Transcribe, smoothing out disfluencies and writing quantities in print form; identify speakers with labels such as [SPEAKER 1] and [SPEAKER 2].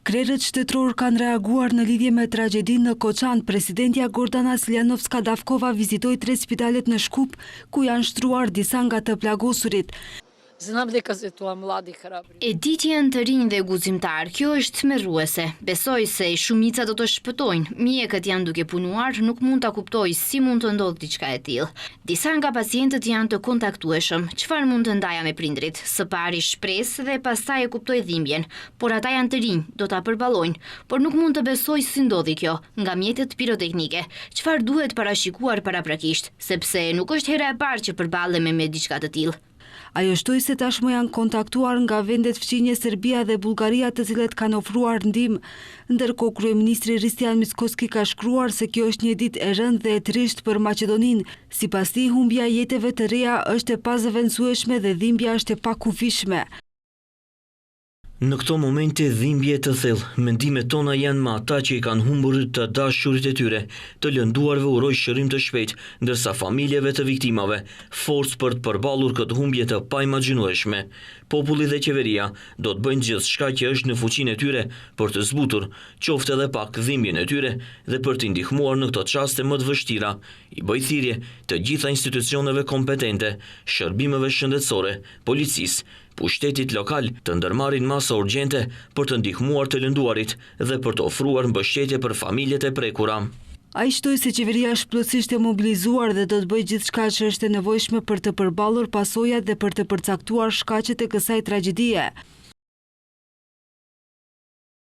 [SPEAKER 1] Krerët shtetërorë kanë reaguar në lidhje me tragjedinë në Koçan. Presidentja Gordana Siljanovska Davkova vizitoi tre spitalet në Shkup, ku janë shtruar disa nga të plagosurit.
[SPEAKER 2] Znam дека се тоа млади храбри.
[SPEAKER 3] E di që janë të rinj dhe guximtarë, kjo është tmerruese. Besoj se shumica do të shpëtojnë. Mjekët janë duke punuar, nuk mund ta kuptoj si mund të ndodhë diçka e tillë. Disa nga pacientët janë të kontaktueshëm. Çfarë mund të ndaja me prindërit? Së pari shpresë dhe pastaj e kuptoj dhimbjen. Por ata janë të rinj, do ta përballojnë. Por nuk mund të besoj si ndodhi kjo, nga mjetet piroteknike. Çfarë duhet parashikuar paraprakisht, sepse nuk është hera e parë që përballemi me diçka të tillë.
[SPEAKER 1] Ajo shtoi se tashmë janë kontaktuar nga vendet fqinje Serbia dhe Bullgaria të cilët kanë ofruar ndihmë. Ndërkohë kryeministri Hristijan Mickoski ka shkruar se kjo është një ditë e rëndë dhe e trishtë për Maqedoninë. Sipas tij, humbja e jetëve të reja është e pazëvendësueshme dhe dhimbja është e pakufishme.
[SPEAKER 4] Në këto momente dhimbje të thellë, mendimet tona janë me ata që i kanë humbur të dashurit e tyre, të lënduarve uroj shërim të shpejtë, ndërsa familjeve të viktimave, forcë për të përballur këtë humbje të paimagjinueshme. Populli dhe qeveria do të bëjnë gjithçka që është në fuqinë e tyre për të zbutur, qoftë edhe pak dhimbjen e tyre dhe për t'i ndihmuar në këto çaste më të vështira. I bëj thirrje të gjitha institucioneve kompetente, shërbimeve shëndetësore, policisë, pushtetit lokal të ndërmarrin masa urgjente për të ndihmuar të lënduarit dhe për të ofruar mbështetje për familjet e prekura.
[SPEAKER 1] Ai shtoi se qeveria është plotësisht e mobilizuar dhe do të bëjë gjithçka që është e nevojshme për të përballur pasojat dhe për të përcaktuar shkaqet e kësaj tragjedie.